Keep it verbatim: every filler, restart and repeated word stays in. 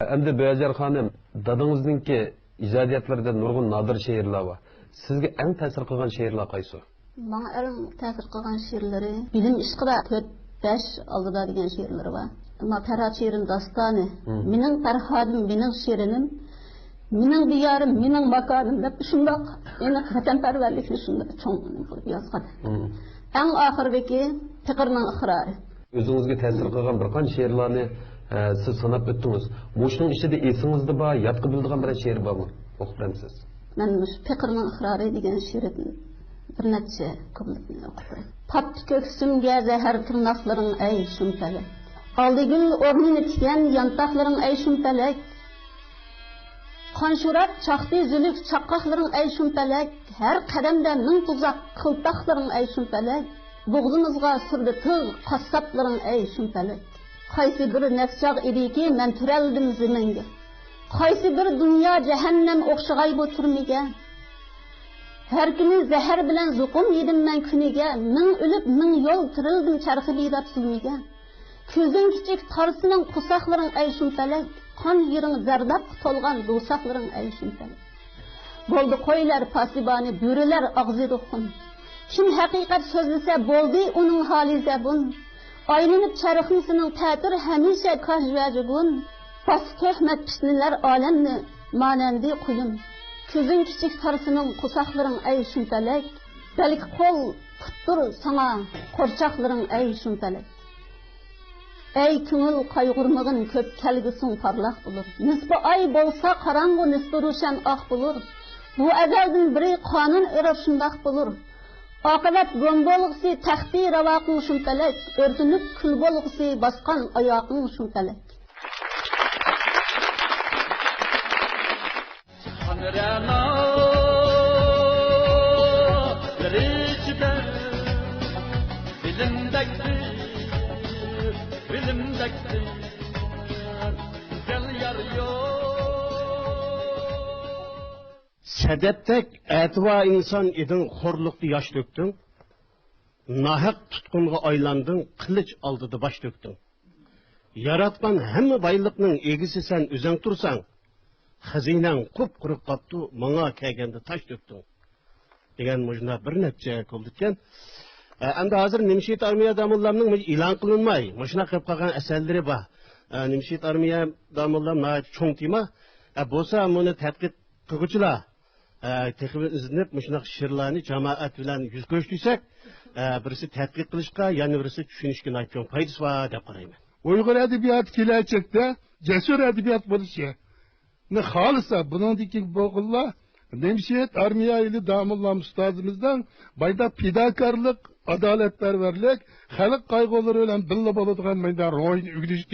ئەمدى بۆھەجەر خانىم، دادىڭىزنىڭكى ئىجادىيەتلىرىدە نۇرغۇن نادىر شېئىرلار بار. سىزگە ئەڭ تەسىر قىلغان شېئىرلار قايسى؟ ماڭا ئەڭ تەسىر قىلغان شېئىرلىرى بىلىم ئىشقىدا تۆت بەش ئالدىدا دېگەن شېئىرلىرى بار. ئەمما پەرھاد شېرىن داستانى، مم. مېنىڭ پەرھادىم، مېنىڭ شېرىنىم، مېنىڭ دىيارىم، مېنىڭ ماكانىم دەپ شۇنداق ئېنىق ۋەتەنپەرۋەرلىكنى شۇنداق چوڭ قىلىپ يازغان. مم. ئەڭ ئاخىرىدىكى پېقىرنىڭ ئىقرارى. ئۆزىڭىزگە تەسىر قىلغان بىر قانچە شېئىرلارنى، ئە، سىز ساناپ ئۆتتىڭىز. مۇشۇنىڭ ئىچىدە ئېسىڭىزدە بار، يادقا بىلىدىغان بىرەر شېئىر بارمۇ؟ ئوقۇپ بېرەمسىز؟ مەن مۇشۇ پېقىرنىڭ ئىقرارى دېگەن شېئىرىدىن بىر نەچچە كۇپلېتنى ئوقۇپ بېرەي. پاتتى كۆكسۈمگە زەھەر تىرناقلىرىڭ ئەي شۇمپەلەك. ئالدىگۈل ئورنىنى تىككەن يانتاقلىرىڭ ئەي شۇمپەلەك. قانشۇراپ چاقتى زۈلۈك چاققاقلىرىڭ ئەي شۇمپەلەك. ھەر قەدەمدە مىڭ تۇزاق قىلتاقلىرىڭ ئەي شۇمپەلەك. بوغزىمىزغا سۈردى تىغ قاسساپلىرىڭ ئەي شۇمپەلەك. قايسى بىر نەچچاغ ئىدىكى مەن تىرەلدىم زېمىنگە. قايسى بىر دۇنيا جەھەننەم ئوخشىغاي بۇ تۈرمىگە. ھەر كۈنى زەھەر بىلەن زۇقۇم يېدىم مەن كۈنىگە، مىڭ ئۆلۈپ مىڭ يول تىرىلدىم چەرخى بىدار زۇلمىگە. كۆزۈڭ كىچىك تارسىنىڭ قورساقلىرىڭ ئەي شۇمپەلەك، قان يېرىڭ زەردابقا تولغان دوزاخلىرىڭ ئەي شۇمپەلەك. بولدى قويلار پاسىبانى، بۆرىلەر ئاغزىدا خۇن. كىم ھەقىقەت سۆزلىسە بولدى ئۇنىڭ ھالى زەبۇن. ئايلىنىپ چەرخىمىسىنىڭ تەتۈر ھەمىشە كاج ۋە جۇگۇن. باستى تۆھمەت پىتنىلەر ئالەمنى مانەندى قۇيۇن. كۆزۈڭ كىچىك تارسىنىڭ قورساقلىرىڭ ئەي شۇمپەلەك. بەلكى قول پۇتتۇر ساڭا قورچاقلىرىڭ ئەي شۇمپەلەك. ئەي كۆڭۈل قايغۇرمىغىن كۆپ كەلگۈسىڭ پارلاق بولۇر. نىسپى ئاي بولسا قاراڭغۇ نىسپى روشەن ئاق بولۇر. بۇ ئەزەلدىن بىرى قانۇن ئېرىپ شۇنداق بولۇر. ئاقىۋەت گۇم بولغۇسى تەختى راۋاقىڭ شۇمپەلەك، ئۆرتىنىپ كۈل بولغۇسى باسقان ئاياقىڭ شۇمپەلەك. قان رەنالىرى ئىچىدە بىلىمدەكتى، بىلىمدەكتى گۈزەل يار يوق. سەدەپتەك ئەتىۋا ئىنسان ئىدىڭ، خورلۇقتا ياش تۆكتۈڭ. ناھەق تۇتقۇنغا ئايلاندىڭ، قىلىچ ئالدىدا باش تۆكتۈڭ. ياراتقان ھەممە بايلىقنىڭ ئىگىسى سەن ئۆزەڭ تۇرساڭ، خەزىنەڭ قۇپقۇرۇق قاپتۇ، ماڭا كەلگەندە تاش تۆكتۈڭ، دېگەن مۇشۇنداق بىر نەچچە كۇپلېتكەن. ئە، ئەمدى ھازىر نىمشېھىت ئارمىيە داموللامنىڭ مۇشۇ ئېلان قىلىنماي مۇشۇنداق قىلىپ قالغان ئەسەرلىرى بار. ئە، نىمشېھىت ئارمىيە داموللام ناھايىتى چوڭ تېما. ئە، بولسا مۇنى تەتقىق قىلغۇچىلار، ئە، تېخىمۇ ئىزدىنىپ مۇشۇنداق شېئىرلارنى جامائەت بىلەن يۈز كۆرۈشتۈرسەك، ئە، بىرسى تەتقىق قىلىشقا، يەنە بىرسى چۈشىنىشكە ناھايىتى چوڭ پايدىسى بار دەپ قارايمەن. ئۇيغۇر ئەدەبىياتى كېلەچەكتە جەسۇر ئەدەبىيات بولۇشىنى خالىسا، بۇنىڭدىكى بولغانلار نىمشېھىت ئارمىيە ئىلى داموللام ئۇستازىمىزنىڭ بايدا پىداكارلىق، ئادالەتپەرۋەرلىك، خەلق قايغۇلىرى بىلەن بىللە بولىدىغان مەيدا روھىنى ئۆگىنىشى